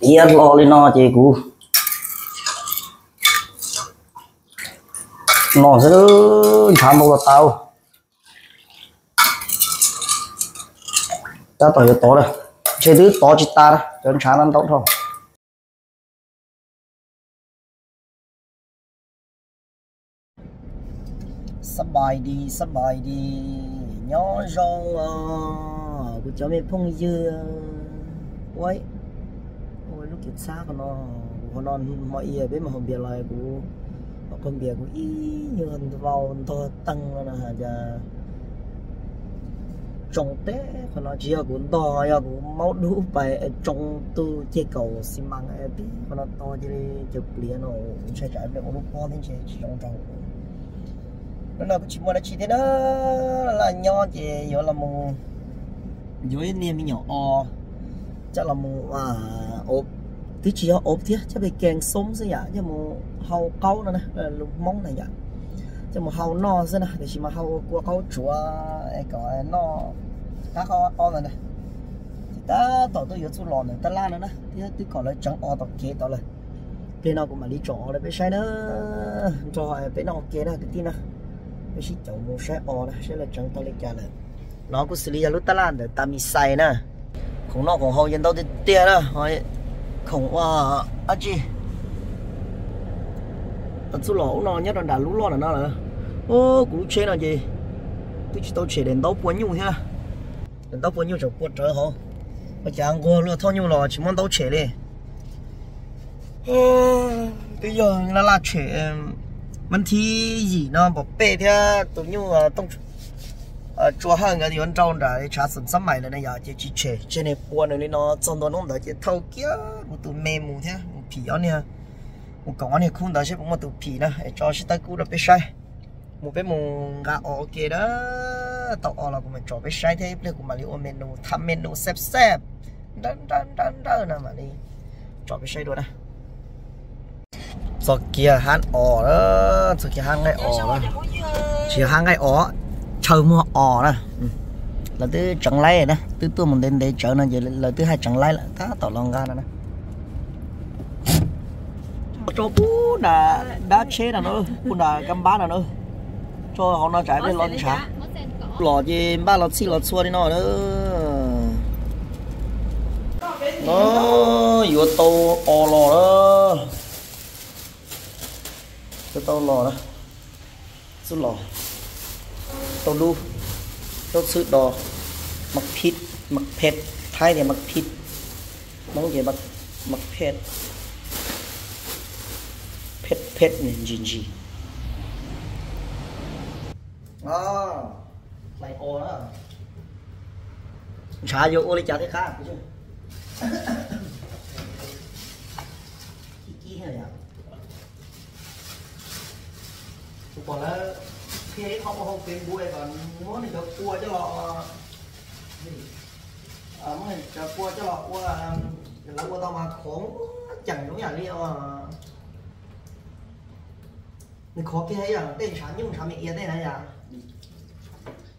Iab hlo li no ces kuv no xwb, ntshav ntau tas tas. Tab tom yuav tov lawm, ntshe twb tov tsis tas na, cov ntshav no ntau dhau. Xab pais dis, xab pais dis, nyob zoo os kuv cov me phooj ywg. Ua, ua lub kev txhab qhov no, qhov no hmo i peb mus haus npias los kuv, qhov npias kuv ib nyuag vau ntog teeg no na has cas tsoo teb qhov no tsis yog kuv ntog, yog kuv maub dub pais tsoo tu ceg kaum xi mas tib qhov no to cia li cawv pliav no, ntshai tsam ua lub pob thiab ntshe tsis zoo nraug. Lub no kuj tsis muaj dab tsi thiab na, laj nyob ces yuav los mus yuav ib niag me nyuam os, coj los mus, twb tsis yog ob thiab, coj pem kees xoob xwb yam, coj mus hau qaub no na, lus Hmoob na yam, coj mus hau noj xwb na, tiam sis mas hau ua kua qaub tsuav kom noj qab qaub qab qaub ntawd na. Ces tab tom tuaj yuav txuj los ntawm tab laj no na, thiab twb kom lawv tseev os tom kev tod lawm. Plig no kuv mam li tsom os rau peb saib na, nrog peb noj ua ke na kwv tij na. Peb sib caum mus saib os na, saib lawv tseev tau li cas lawm. No kuj xws li yog lub tab laj ntawm tas mis xais na, khoom noj khoom haus yeej ntau tiag tiag na, khoom ua dab tsi. Txuj los ub no nyob rau nram lub loj ntawm no lawm. Kuv lub tsheb no ces twb tsis tau tshem daim ntaub pua nyuj thiab. Daim ntaub pua nyuj tseem pua rawv hauv, ua cas nquag luaj thauj nyuj los tsis muab ntaub tshem li. Twb yog laj laj tshem, mas thib yim no npam pej thiab tus nyuj Tooj Tsua Hawj nkawd yuav nrau nram tshav xom xab mais lawm na yom, ces tsis tshem, tseg niag pua nws li no txog ntua hnub ntawd ces thauj kiag kuv tus me mus thiab mus phim ob niag, mus koom ob niag khub ntawd saib puas muaj tus phim na es tso sib tawb kub rau peb saib. Mus peb mus nqa os ua ke na, tau os los kuv mam tsom peb saib thiab ib pliag kuv mam li ua menu, tham menu xab xab nrawj nrawj nrawj nrawj no mam li tsom peb saib dua na. Txog kiag hab os, txog kiag hab nqaij os, tsis yog hab nqaij os, chaw muag os na. Lawv twb tseev laib na, twb tuaj mus ntev ntev tsawv no ces lawv twb haj tseev laib lawm, tab tom los nqa no na. Tso pub nram dab tsheb no na, pub nram kab npab no na. Tso hauv no tsam peb los ntshav. Los ces npaj los txhij los txhua li no na. No, yuav tau os los na. Yuav tau los na. Txuj los, tau dub, tau txhwb do, mas phij, mas phet, Thaib tias mas phij, Hmoob ces mas phet, phet phet ntsis ntsis. Hlais os na. Ntshav yuav ua li cas thiaj qab? Kuv pom lawv qhia ib qho ua hauv Facebook kom muab nws cov pua coj los, muab nws cov pua coj los ua, lawv ua tau mas khov ceem zoo yam li, nws khov kiag yam tej ntshav nyuj ntshav me ia tej na yom.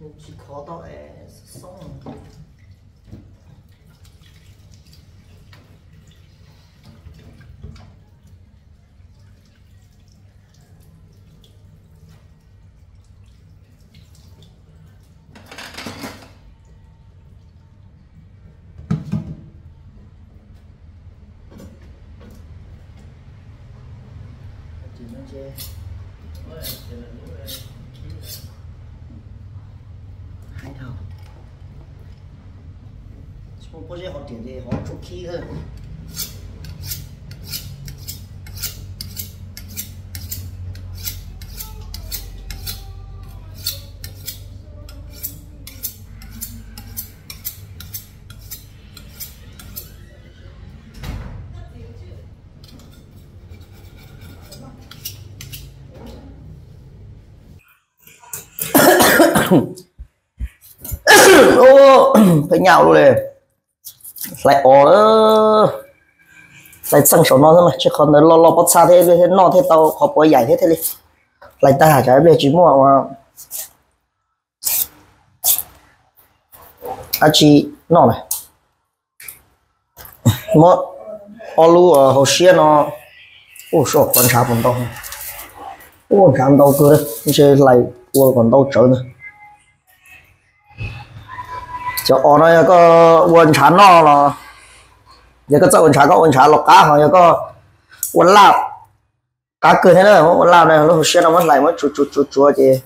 Nws tsis khov tau xoob. Heev dhau. Tsis muaj pob zeb hov riam ces hov tsuj khib xwb. Peb nyaj ua luaj li. Hlais os lawm. Hlais txheej saum no xwb mas, tseg qhov ntawd loj loj pob txha thiab, noj thiaj tau qhov puav yaim thiab thiaj li. Hlais tag tsam ib pliag tsis muaj ua dab tsi noj lawm. Muab Ob lub hauv siab no, ua so qhov ntshav puas ntau, ua ntshav ntau kawg, ntshe hlais ua kom ntau tsawv ntag. Cov os no yog koj ua ntshav noj los, yog koj txawj ua ntshav koj ua ntshav los qab, ho yog koj ua laj qab kawg thiab na. Muab ua laj na, lub hauv siab no muab hlais muab tsuav tsuav tsuav tsuav ces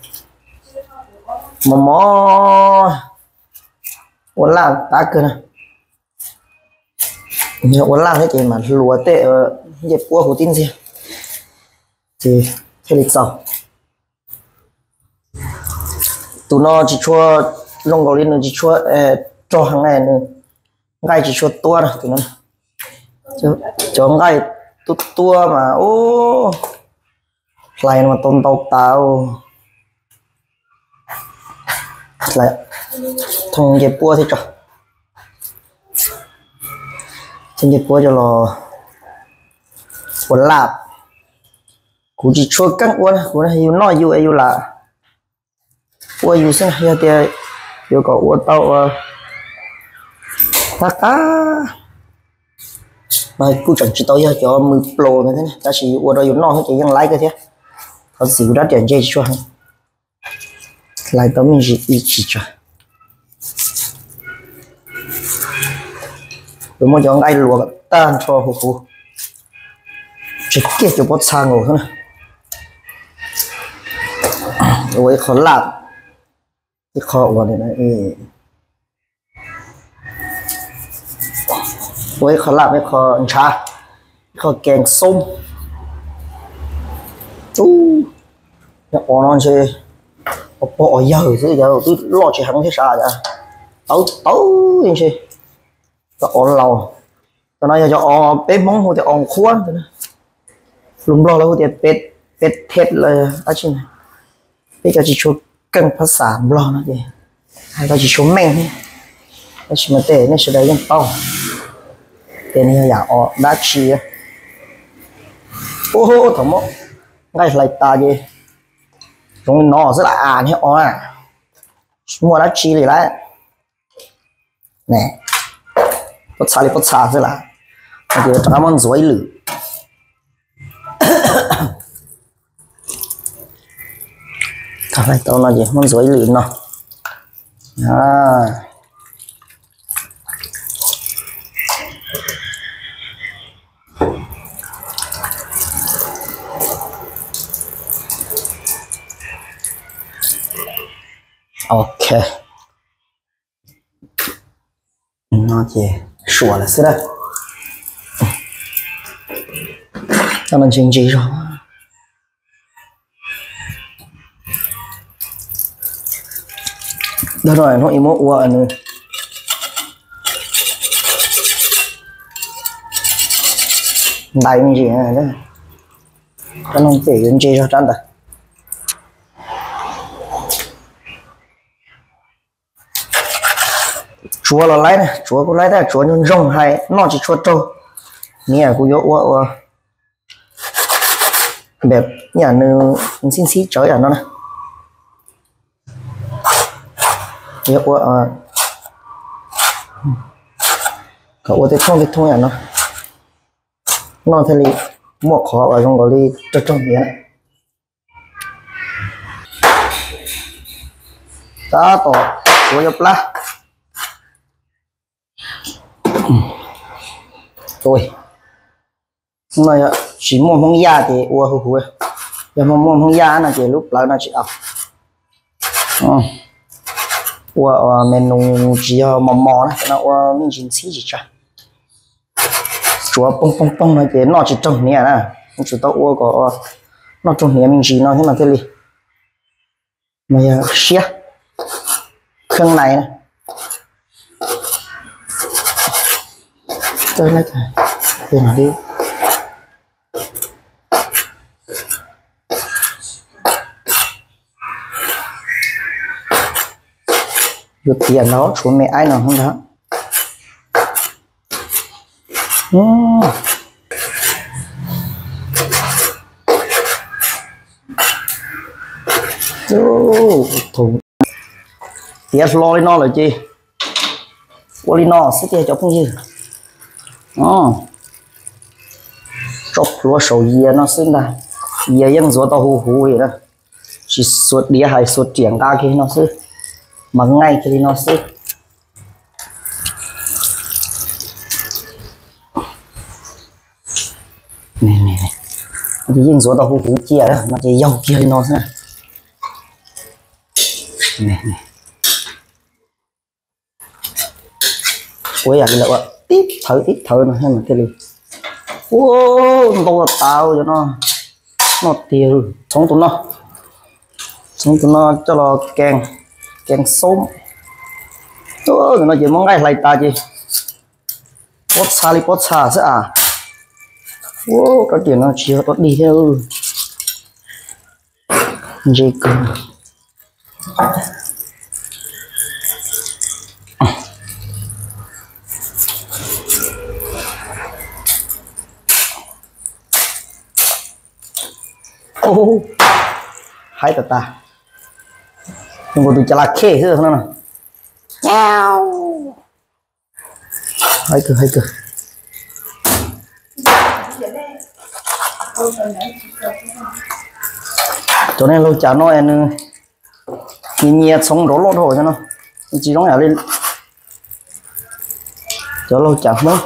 mos mos, ua laj qab kawg na. Yog ua laj thiab ces mas hluas tej ncej puab huv tib ntxiag ces thiaj li txaus. Tus no tsis tshua, zoo nkaus li nws tsis tshua rog heev, nws nqaij tsis tshua tuab na tus no. Cov nqaij tuab tuab mas ub, hlais mas tau ntau tas. Thoo ncej puab thiab tso, thoo ncej puab coj los ua laj. Kuv tsis tshua keej ua na, kuv yus noj yus es yus lam ua yus xwb na. Yog tias yuav kom ua tau ua qab qab mas kuj tseem tsis tau yog cov mws plaus na, tab sis yus ua rau yus noj xwb ces yeej laib kawg thiab. Thov txim kuv rab riam ntse tsis tshua heev, hlais tau me ntsis ib tsis tsawg. Yuav muab cov nqaij luas kom tag nrho huv huv, tseg kiag cov pob txha nkaus xwb na. Ua ib qho laj, ib qho ua, ua ib qho laj, ib qho ntshav, ib qho kees xoob. Ub, cov os no ntshe os pog os yawg xwb, cov twb loj tsis heev thiab sav, tawv tawv ntshe. Cov os laus, cov no yog cov os peb Hmoob hu tias os qhuab, lus Nplog lawv hu tias peb, peb thej los dab tsi. Peb cov tsis tshua keej phab xav Nplog no ces hais tau tsis tshua meej thiab, tab sis mas tej nej sawv daws yeej paub tias nws yog yam os dab tsi. Ub, thaum muab nqaij hlais tas ces zoo li no xwb las, niag os, tsis muaj dab tsi li lawm. Pob txha li pob txha xwb las, ces rov qab muab ntxuav ib lwm. Tau no ces muab ntxuav ib lwm no. Ok, no ces suam lawm xwb na. Tau no ntse ntse zog. Dag no hnub ib muab ua nws ntais me ntsis, cov no ces yuav ntse zog rab ntawd. Tsuav los laib na, tsuav kuj laib tab, tsuav ntsoog ntsoog hais noj tsis tshua raug hniav. Kuv yuav ua ua nws ntxhib ntxhib tsawv yam no na. Yuav ua kom ua tej thooj tej thooj yam no, noj thiaj li muaj qhov uas zoo nkaus li raug raug hniav na. Tab tom tsuav yuav plab. No yog tsis muaj Hmoob Yaj ces ua huv huv, yog muaj Hmoob Yaj no ces lub plawv no tsis au. Ua menu tsis yog mos mos na, no ua me ntsis ntxhib tsis tsawg. Tsuav poog poog poog no ces noj tsis raug hniav na, tsum tau ua kom noj raug hniav me ntsis no thiab mas thiaj li. Mas yog siab kheeb nais na. Yuav tiav no tshuav me aib no ntag. Tiav hlo li no lawm ces ua li no xwb tiag cov phooj ywg. Tso plhuav saum yias no xwb ntag. Yias yeej ntxuav tau huv huv li na. Tsis xuas diav hais xuas riam nqa kiag li no xwb, mas ngaij kiag li no xwb. Ces yeej ntxuav tau huv huv cia na, no ces yaug kiag li no xwb. Ua yam li lawv ua tib thawv tib thawv no thiaj li, ua, ntau tas cov no. Noj tiag, txhoov tus no, txhoov tus no coj los kees, kees xoob. Tus no ces muab nqaij hlais tas ces pob txha li pob txha xwb as. Ua, rab riam no tsis yog rab dig thiab. Ntse kawg. Haib tas tas. Nkaus tus cas las khej xwb no. Haib kawg, haib kawg. Cov nej laug cas no es nws nyias nyias txhoov nrov loj dhau no, tsis zoo yam li cov laug cas Hmoob.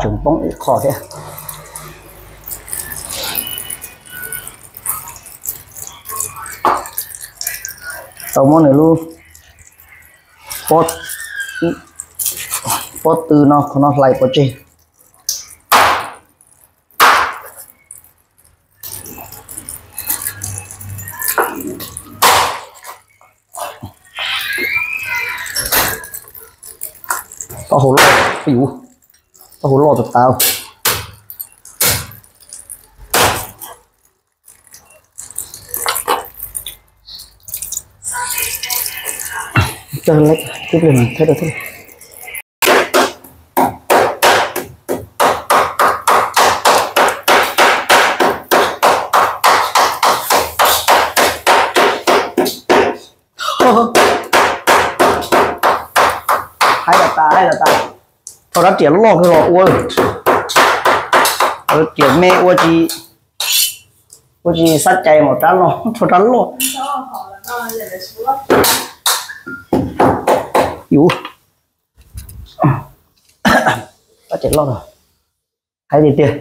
Tseem poob ib qho thiab. Tau muab nws lub pob tw no, qhov no hlais pov tseg. Taub hau loj, yus, taub hau loj tas tas. Haib tas tas, haib tas tas. Thaum rab riam loj kawg los ua, rab riam me ua tsis, ua tsis xav cai mas rab loj, thaum rab loj. Yus, rab riam loj, haib tiag tiag.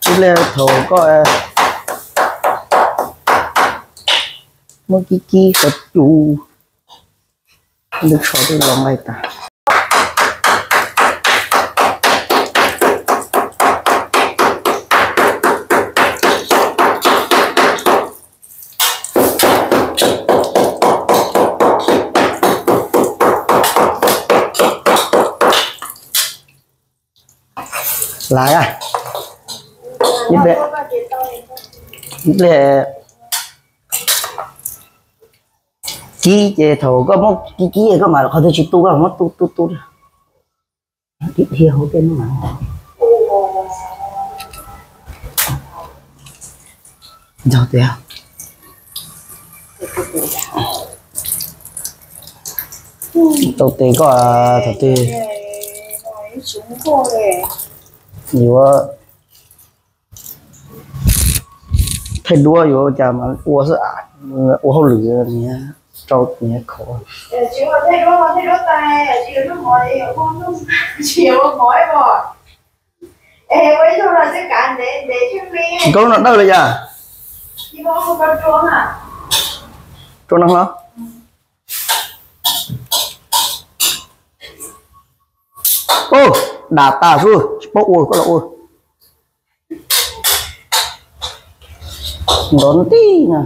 Ib pliag thaum koj muab kib kib qhov cub, ntub tsho twb los nqaij tas. Lav, ib pliag, ib pliag kib ces thaum koj muab kib kib koj mam qhov twg tsis tu koj muab tu tu tu. Dhia hauv tej no. Yog tias tau tes koj thaum twg yuav thaij duab yuav cas mas ua xwb, ua hauj lwm niag rau niag khov. Tsis kaub no dawj li cas? Rua no los? Ub, dam tas xwb tsis paub ua koj los ua. Nrov ntij na.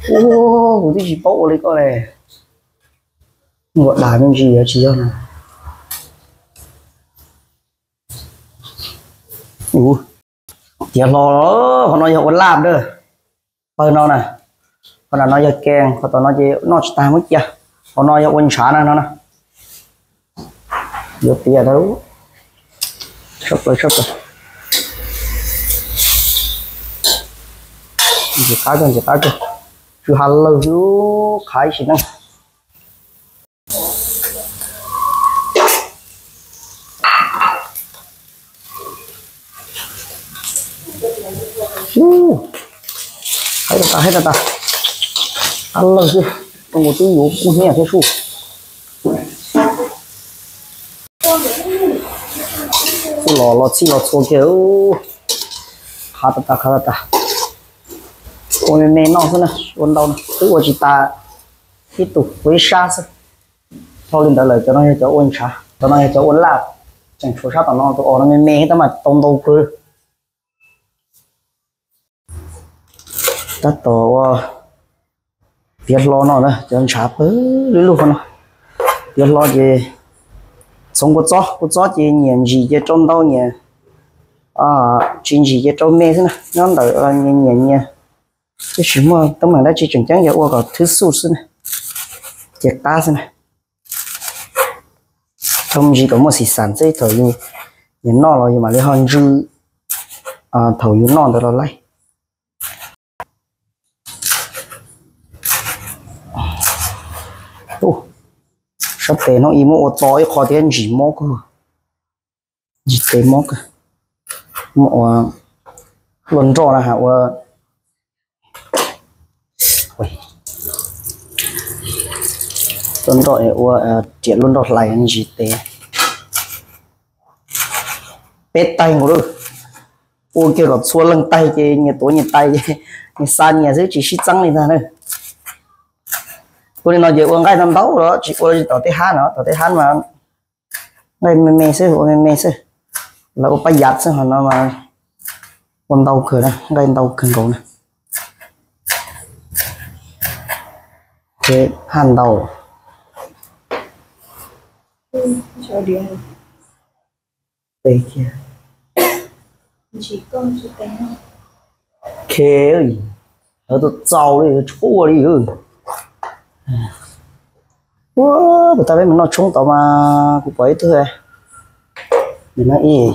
Ub, kuv twb tsis paub ua li koj le. Ua dam me ntsis yuav tsis yog na. Ub, tiav hlo, qhov no yog ua laj dawj. Pawg no na, Qhov no yog kees, qhov tom no ces noj tsis tag muab cia. Qhov no yog ua ntshav na no na. Yuav tiav tau. Sab plaws sab plaws. Ntxim qab kawg, ntxim qab kawg. Tsw ha lawg xwb, qhav ib sim neej. Haib tas tas, haib tas tas. Qab lawg xwb, zoo nkaus twb yuav kub hnyiab thiab sub. Los los txhij los txhua kiag. Qhav tas tas, qhav tas tas. Ua me me noj xwb na, ua ntau no twb ua tsis tas, ib tug ua ib sab xwb. Dhau li ntawd lawm cov no yog cov ua ntshav, cov no yog cov ua laj. Tseem tshuav sab tom no tus os no me me tab mas tau ntau kawg. Tab tom ua tiav hlo no na, cov ntshav pawg lug lug no. Tiav hlo ces txhoov kua txob, kua txob ces nyiam ntsim ces rau ntau, nyiam tsis ntsim ces rau me xwb na. Nyob ntawm nyias nyiam nyias, twb tsis muaj teeb meem dab tsi, tseem ceeb yog ua kom thwb xuj xwb na, ces qab xwb na. Rau me ntsis kom muaj xim xas xwb, thaum yus noj los yus mam li ho ntsw thaum yus noj ntawd los laij. Sab tes hnub ib muab ua to ib qho thiab ntsim mob kawg, ntsim tes mob kawg. Muab ua luaj nroj na has ua luaj nroj, ua riam luaj nroj hlais ntsis tes. Peb taig nkaus lawm, ua kiag kom txhua leej taig ces nyias tuav nyias tais, nyias xa nyias xwb tsis sib txeeb li ntag na. Ua li no ces ua nqaij ntau ntau los tsis ua li tom tej hab no, tom tej hab mas nqaij me me xwb, ua me me xwb. Lawv ua paj yam xwb, ho no mas ua ntau kawg na, nqaij ntau kawg nkaus na. Ces haj ntau. Khe, lawv tus txaus li, tshuaj li. Ua, puas tas peb mus noj tshoob tod mas kuv pom ib tug, nim no ib,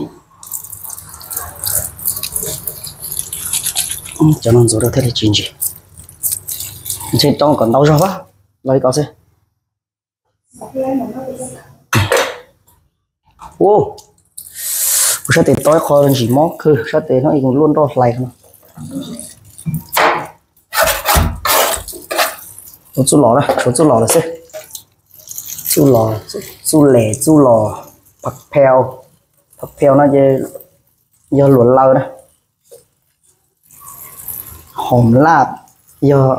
cov no ntxuav rau thiaj li tsis ntsis. Ntshe rau kom ntau zog pab los li ko xwb. Ua, kuv sab tes tau ib qho ntsim mob kawg, sab tes no ib luaj nroj hlais no. Ua txuj lom na, tshuav txuj lom lawm xwb. Txuj lom, txuj les, txuj lom, phav pheo. Phav pheo no ces yog luam laws na. Hom laj yog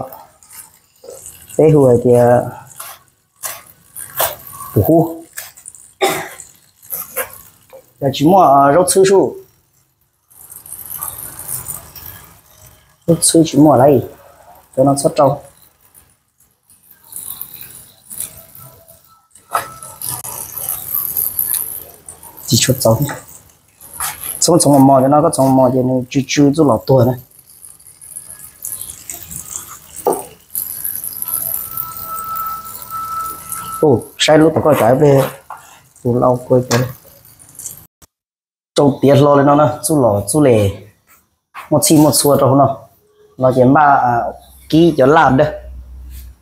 peb hu hais tias pum hub. Yog tsis muaj zaub txhwb sub, zaub txhwb tsis muaj lauj, cov no txhob rau. Tsis tshua txaus thiab. Txhoov txhoov mos mos cov no, koj txhoov mos ces nws tsw tsw txuj lom tuag na. Saib lub tom koj tsav pliag, tus lau kua rau tiav hlo li no na, txuj lom txuj les, muaj txhij muaj txhua rau hauv no, no ces npaj kib cov laj dawb,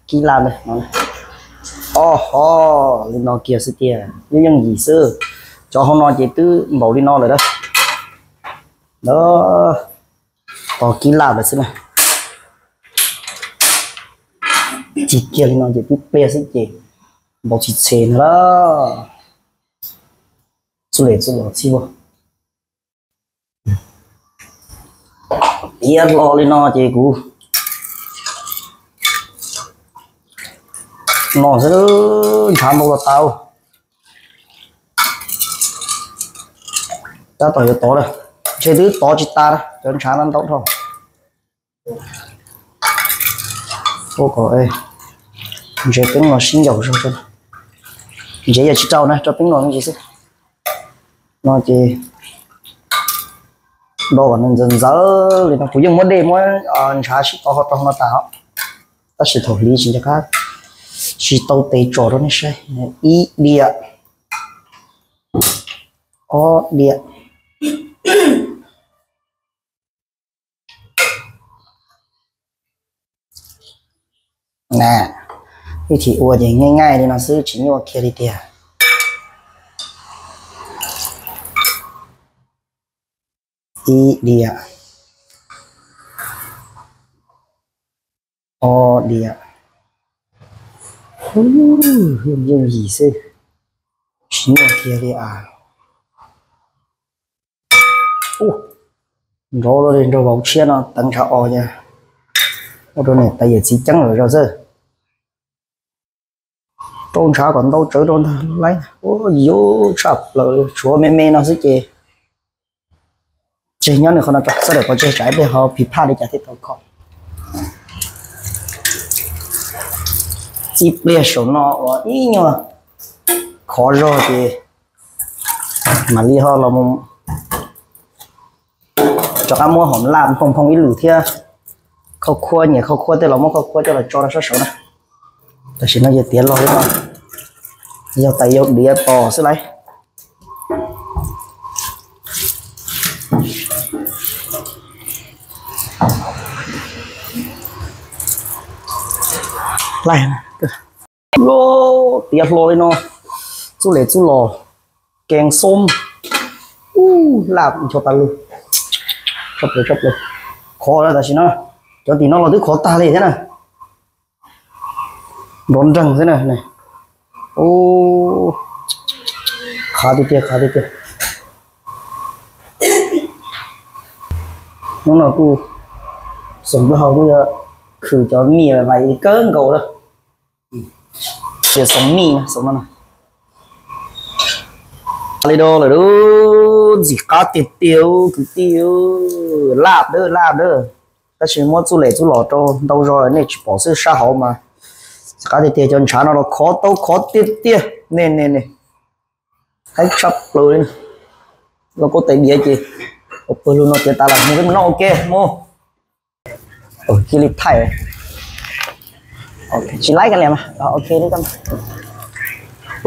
kib laj dawb no. Ob ho, li no kiag xwb tiag, yeej yeej yim xwb. Cov hauv no ces twb npaum li no lawm dawb. Tos kib laj lawm xwb na. Txij kiag li no ces twb pliag xwb ces npaum tsis txhe no lawm. Txuj les txuj lom txhij ua tiav hlo li no ces kuv no xwb, ntshav ntau los tau. Tab tom yuav tov lawm, ntshe twb tov tsis tas, cov ntshav no ntau dhau. Ua kom ntsev teeb los sib ncaus zog. Ntsev yog tsis rau na, rau teeb los me ntsis xwb. No ces do kom nws ntxawv ntxawv li no, kuv yeej muab dej muab ntshav sib tov hauv rau no tas os. Tab sis thaum hliv tsis nco qab, tsis tau tes tsom rau nej saib. Ib diam, ob diam, na, ib thim ua ces nyaij nyaij li no xwb, tsis nyuaj kiag li tiag. Ib diam, ob diam, yooj yim xwb, tsis nyuaj kiag li as. Nrov luaj li nrog vauv tshiab no teev ntshav os, ua rau niam tais yawm txiv ceeb lawm zog xwb. Rau ntshav kom ntau tsawv rau ntag lauj. Ua yuv tshaj plaws, tshuav me me no xwb ces tseg nyob nws qhov no tso, sawv daws pov tseg tsam ib pliag ho phiv phaj li cas thiaj tau kho. Ib pliag saum no uas ib nyuag khov zog ces mam li ho los mus rov qab muab hom laj nphoo nphoo ib lwm thiab. Khaub khuab, nyiam khaub khuab tej los muab khaub khuab coj los tso rau sab saud na. Tam sim no yog tiav los li no, yog tais yau diav tos xwb lauj. Tiav hlo li no, txuj lem txuj los, kees xoob, laj ncho tas lug. Tshaj plaws, tshaj plaws. Khov lawm tam sim no, cov tim no los twb khov tag li thiab na. Nrov nreeg xwb na. Qhav tiag tiag, qhav tiag tiag. Hnub no kuj xoom plaub hau kuj yuav khwv cov mij vais kawg nkaus lawm. Ces xoom mij, xoom no li do lawm, ntxim qab tiag tiag kwv tij. Laj dawb, laj dawb. Tab sis muab txuj lem txuj los rau ntau zog nej tsis pom xwb, sab hauv mas ntxim qab tiag tiag. Cov ntshav no los khov tau khov tiag tiag ne, ne, ne. Haib tshaj plaws li. Los koj tes diav ces ua pawg lug no tiav tas los mus peb mus noj ua ke mus. Cia li thaij. Tsis laib ka liam mas, ok li.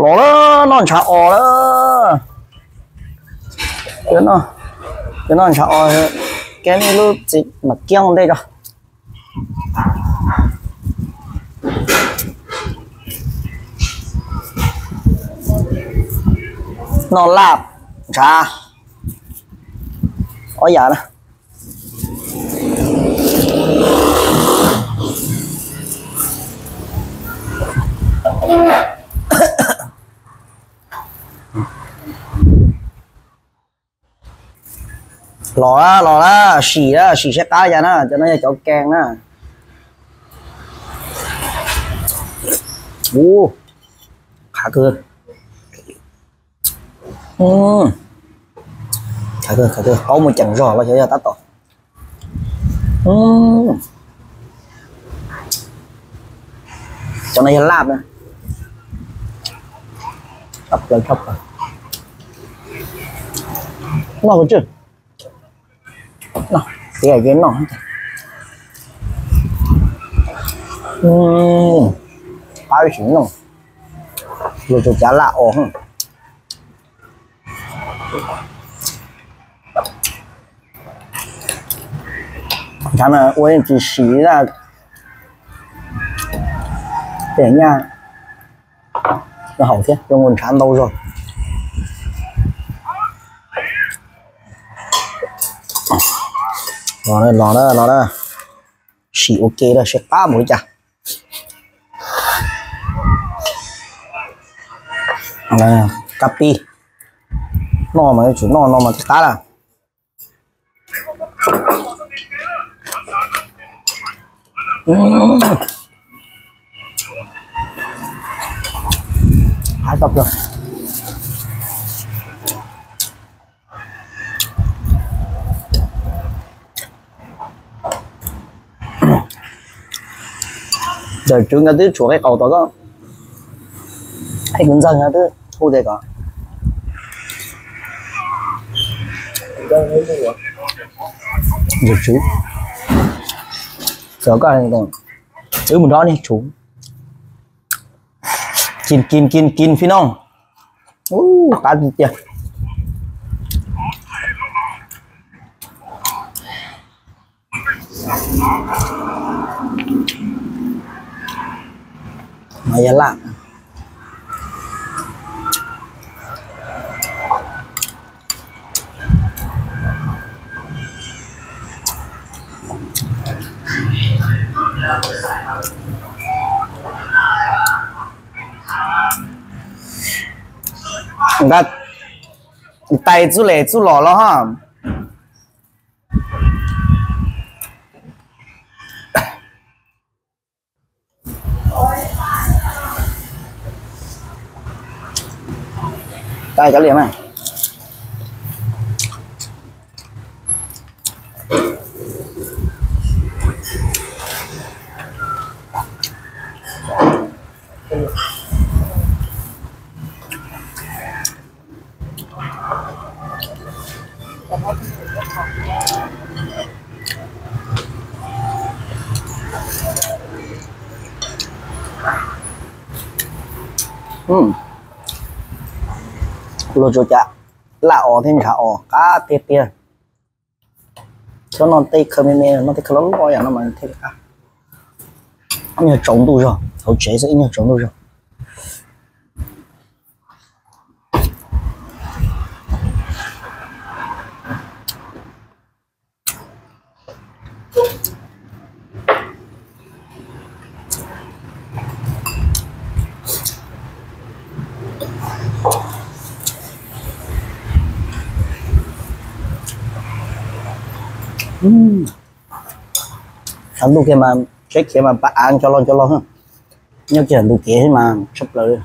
Los lawm, noj ntshav os lawm. Yuav noj ntshav os, keb lub txiv mam kiab ua ntej tso. Noj laj ntshav ob yam na. Los, los na, sim na, sim saib qab cas na, cov no yog cov kees na. Ub, qhav kawg. Qhav kawg, qhav kawg, paub mus ceem zog los xyov yog tab tom. Cov no yog laj na. Tshaj plaws, tshaj plaws. Noj kawg tsi. Noj, tiav ces noj. Pab ib sim noj. Luag tsuas cav laj os. Ntshav no ua yeej tsis sim laj. Tej nyaj haum thiab, zoo ntshav ntau zog. Los, los, los, sim ua ke saib qab mus li cas. Kab pib. Noj mas yuav tsum noj no mas thiaj qab lawm. Haib tshaj plaws. Ntawm tswv nkawd twb tshuam qe qaus tom koj, ib kwv ntxawg no twb hu tias kom, ntawm tswv, kom koj Wb mus nrog nej tsum. Kin kin kin kin phi no. Ub, qab tiag tiag. Mas yog laj. Nqa tais txuj lem txuj lom los ha. Tais kav liam mas. Luag tsuas cas laj os thiab ntshav os qab tiag tiag. Txhob noj tej khaw me me, noj tej khaw loj loj yam no mas thiaj li qab. Ib nyuag tsaus ntuj zog, hauv tsev xwb ib nyuag tsaus ntuj zog. Tsaus ntuj kiag mas tsheb khiav mas pab av nco los nco los. Nyob kiag ntug kev xwb mas tshaj plaws li.